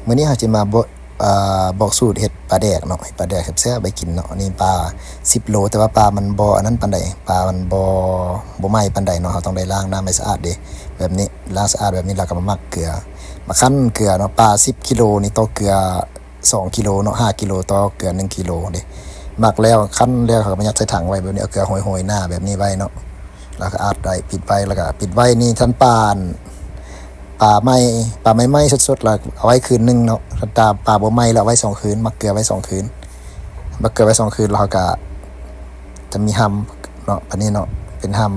ມື້ນີ້ເຮົາຈະມາບອກ ເອີ ບອກສູດເຮັດປາແດກເນາະ ເຮັດປາແດກແຊບໆໄວ້ກິນເນາະ. ອັນນີ້ປາສິບໂລ ແຕ່ວ່າປາມັນບໍ່ອັນນັ້ນປານໃດ ປາມັນບໍ່ ບໍ່ໃໝ່ປານໃດເນາະ. ເຮົາຕ້ອງໄດ້ລ້າງນ້ຳໃຫ້ສະອາດເດ້ ແບບນີ້ ລ້າງສະອາດແບບນີ້ ແລ້ວກໍມາໝັກເກືອ ມາຄັ້ນເກືອເນາະ. ປາສິບກິໂລນີ້ຕໍ່ເກືອສອງກິໂລເນາະ ຫ້າກິໂລຕໍ່ເກືອໜຶ່ງກິໂລເດ້. ໝັກແລ້ວ ຄັ້ນແລ້ວ ເຮົາກໍມາຍັດໃສ່ຖັງໄວ້ແບບນີ້ ເອົາເກືອໂຮຍໆໜ້າແບບນີ້ໄວ້ເນາະ. ແລ້ວກໍອັດໄວ້ ປິດໄວ້ ແລ້ວກໍປິດໄວ້ນີ້ ຄັນປາ ປາໃໝ່ ປາໃໝ່ໆສົດໆ ແລ້ວເອົາໄວ້ຄືນໜຶ່ງເນາະ. ຄັນຕາ ປາບໍ່ໃໝ່ ແລ້ວເອົາໄວ້ສອງຄືນ ໝັກເກືອໄວ້ສອງຄືນ ໝັກເກືອໄວ້ສອງຄືນ ແລ້ວເຮົາກໍຈະມີຮຳເນາະ ບາດນີ້ເນາະ ເປັນຮຳ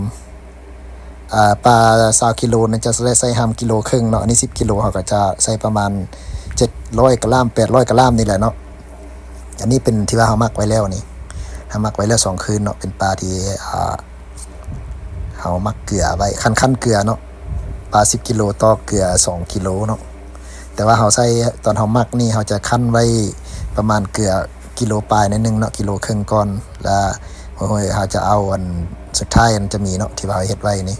ອ່າ ປາຊາວກິໂລນີ້ຈະໄດ້ໃສ່ຮຳກິໂລເຄິ່ງເນາະ. ອັນນີ້ສິບກິໂລ ເຮົາກໍຈະໃສ່ປະມານເຈັດຮ້ອຍກຣາມ ແປດຮ້ອຍກຣາມນີ້ແຫຼະເນາະ. ອັນນີ້ເປັນທີ່ວ່າເຮົາໝັກໄວ້ແລ້ວນີ້ ເຮົາໝັກໄວ້ແລ້ວສອງຄືນເນາະ ເປັນປາທີ່ ອ່າ ເຮົາໝັກເກືອໄວ້ ຄັນ ຄັນເກືອເນາະ ປາສິບກິໂລຕໍ່ເກືອສອງກິໂລເນາະ. ແຕ່ວ່າເຮົາໃສ່ ຕອນເຮົາໝັກນີ້ ເຮົາຈະຄັ້ນໄວ້ປະມານເກືອກິໂລປາຍໜ້ອຍໜຶ່ງເນາະ ກິໂລເຄິ່ງກ່ອນ ແລ້ວໂຮຍໆ ເຮົາຈະເອົາອັນສຸດທ້າຍ ອັນຈະມີເນາະ ທີ່ວ່າເຮົາເຮັດໄວ້ນີ້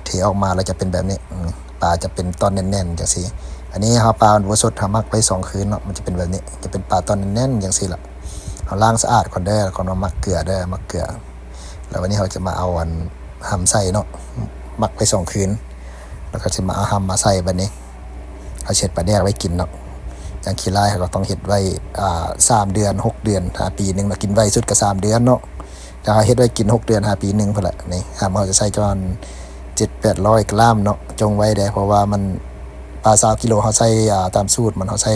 ເທອອກມາແລ້ວຈະເປັນແບບນີ້ ອືມ ປາຈະເປັນຕ່ອນແໜ້ນໆ ຈັ່ງຊີ້. ອັນນີ້ເຮົາປາມັນບໍ່ສົດ ເຮົາໝັກໄວ້ສອງຄືນເນາະ ມັນຈະເປັນແບບນີ້ ຈະເປັນປາຕ່ອນແໜ້ນໆ ຈັ່ງຊີ້ລະ. ເຮົາລ້າງສະອາດກ່ອນເດີ ກ່ອນເຮົາໝັກເກືອເດີ ໝັກເກືອ. ແລ້ວວັນນີ້ເຮົາຈະມາເອົາອັນຮຳໃສ່ເນາະ ໝັກໄວ້ສອງຄືນ ແລ້ວກໍຊິມາເອົາຮຳມາໃສ່ບາດນີ້. ເຮົາຊິເຮັດປາແດກໄວ້ກິນເນາະ ຢ່າງຂີ້ລ້າຍເຮົາກໍຕ້ອງເຮັດໄວ້ ອ່າ ສາມເດືອນ ຫົກເດືອນ ຫາປີໜຶ່ງເນາະ ກິນໄວສຸດກໍສາມເດືອນເນາະ. ແຕ່ເຮົາເຮັດໄວ້ກິນຫົກເດືອນຫາປີໜຶ່ງພຸ້ນແຫຼະ. ນີ້ ຮຳເຮົາຈະໃສ່ຈອນເຈັດແປດຮ້ອຍກຣາມເນາະ ຈົ່ງໄວ້ແດ່ ເພາະວ່າມັນ ປາຊາວກິໂລ ເຮົາໃສ່ ອ່າ ຕາມສູດມັນ ເຮົາໃສ່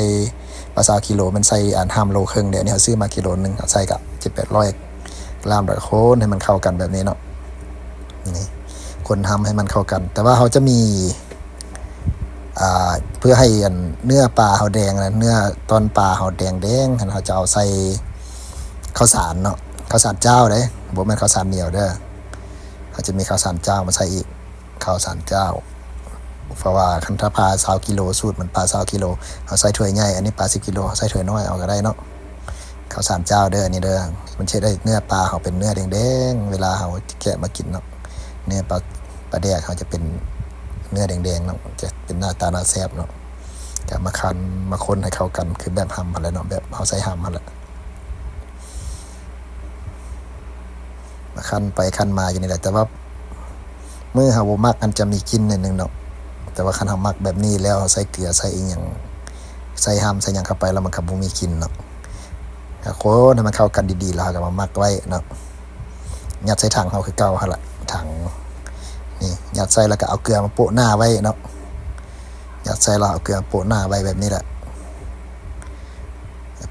ປາຊາວກິໂລ ມັນໃສ່ອັນຮຳໂລເຄິ່ງເດ້. ອັນນີ້ເຮົາຊື້ມາກິໂລໜຶ່ງ ເຮົາໃສ່ກະເຈັດແປດຮ້ອຍກຣາມ ແລ້ວກໍຄົນໃຫ້ມັນເຂົ້າກັນແບບນີ້ເນາະ. ນີ້ ຄົນຮຳໃຫ້ມັນເຂົ້າກັນ ແຕ່ວ່າເຮົາຈະມີ ອ່າ ເພື່ອໃຫ້ອັນເນື້ອປາເຮົາແດງນະ ເນື້ອຕ່ອນປາເຮົາແດງໆຫັ້ນ ເຮົາຈະເອົາໃສ່ເຂົ້າສານເນາະ ເຂົ້າສານຈ້າວເດ້ ບໍ່ແມ່ນເຂົ້າສານໜຽວເດີ. ເຮົາຈະມີເຂົ້າສານຈ້າວມາໃສ່ອີກ ເຂົ້າສານຈ້າວ ເພາະວ່າຄັນຖ້າປາຊາວກິໂລ ສູດມັນປາຊາວກິໂລ ເຮົາໃສ່ຖ້ວຍໃຫຍ່ ອັນນີ້ປາສິບກິໂລ ເຮົາໃສ່ຖ້ວຍນ້ອຍເອົາກໍໄດ້ເນາະ. ເຂົ້າສານຈ້າວເດີ ອັນນີ້ເດີ ມັນຊິເຮັດໃຫ້ເນື້ອປາເຮົາເປັນເນື້ອແດງໆ ເວລາເຮົາແກະມາກິນເນາະ. ເນື້ອປາ ປາແດກເຮົາຈະເປັນເນື້ອແດງໆເນາະ ຈະເປັນໜ້າຕາໜ້າແຊບເນາະ. ກໍມາຄັ້ນມາຄົນໃຫ້ເຂົ້າກັນ ຄືແບບຮຳຫັ້ນແຫຼະເນາະ ແບບເຮົາໃສ່ຮຳຫັ້ນແຫຼະ ມາຄັ້ນໄປຄັ້ນມາຢູ່ນີ້ແຫຼະ. ແຕ່ວ່າມື້ເຮົາບໍ່ໝັກ ມັນຈະມີກິ່ນໜ້ອຍໜຶ່ງເນາະ ແຕ່ວ່າຄັນເຮົາໝັກແບບນີ້ແລ້ວ ເຮົາໃສ່ເກືອ ໃສ່ອີ່ຫຍັງ ໃສ່ຮຳ ໃສ່ຫຍັງເຂົ້າໄປແລ້ວ ມັນກໍບໍ່ມີກິ່ນເນາະ. ກໍຄົນໃຫ້ມັນເຂົ້າກັນດີໆ ແລ້ວເຮົາກໍມາໝັກໄວ້ເນາະ ຍັດໃສ່ຖັງເຮົາຄືເກົ່າຫັ້ນລະ ຖັງນີ້ ຍັດໃສ່ແລ້ວກໍເອົາເກືອມາໂປະໜ້າໄວ້ເນາະ. ຍັດໃສ່ແລ້ວເອົາເກືອໂປະໜ້າໄວ້ແບບນີ້ແຫຼະ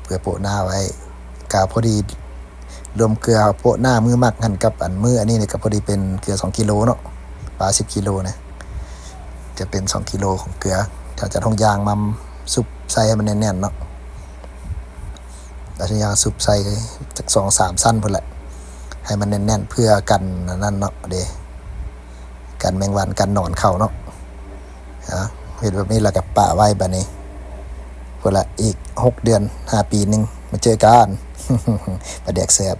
ເກືອໂປະໜ້າໄວ້ ກະພໍດີ ລວມເກືອໂປະໜ້າມື້ໝັກຫັ້ນກັບອັນມື້ອັນນີ້ນີ້ ກະພໍດີເປັນເກືອສອງກິໂລເນາະ ປາສິບກິໂລນະ ຈະເປັນສອງກິໂລຂອງເກືອ. ເຮົາຈະເອົາຖົງຢາງມາຊຸບໃສ່ໃຫ້ມັນແໜ້ນໆເນາະ ເອົາຖົງຢາງຊຸບໃສ່ຈັກສອງສາມຊັ້ນພຸ້ນແຫຼະ ໃຫ້ມັນແໜ້ນໆ ເພື່ອກັນອັນນັ້ນເນາະເດ້ ກັນແມງວັນ ກັນໜອນເຂົ້າເນາະ. ອາ ເຮັດແບບນີ້ແລ້ວກໍປະໄວ້ບາດນີ້ ພຸ້ນລະ ອີກຫົກເດືອນຫາປີໜຶ່ງມາເຈີກັນ ປາແດກແຊບ.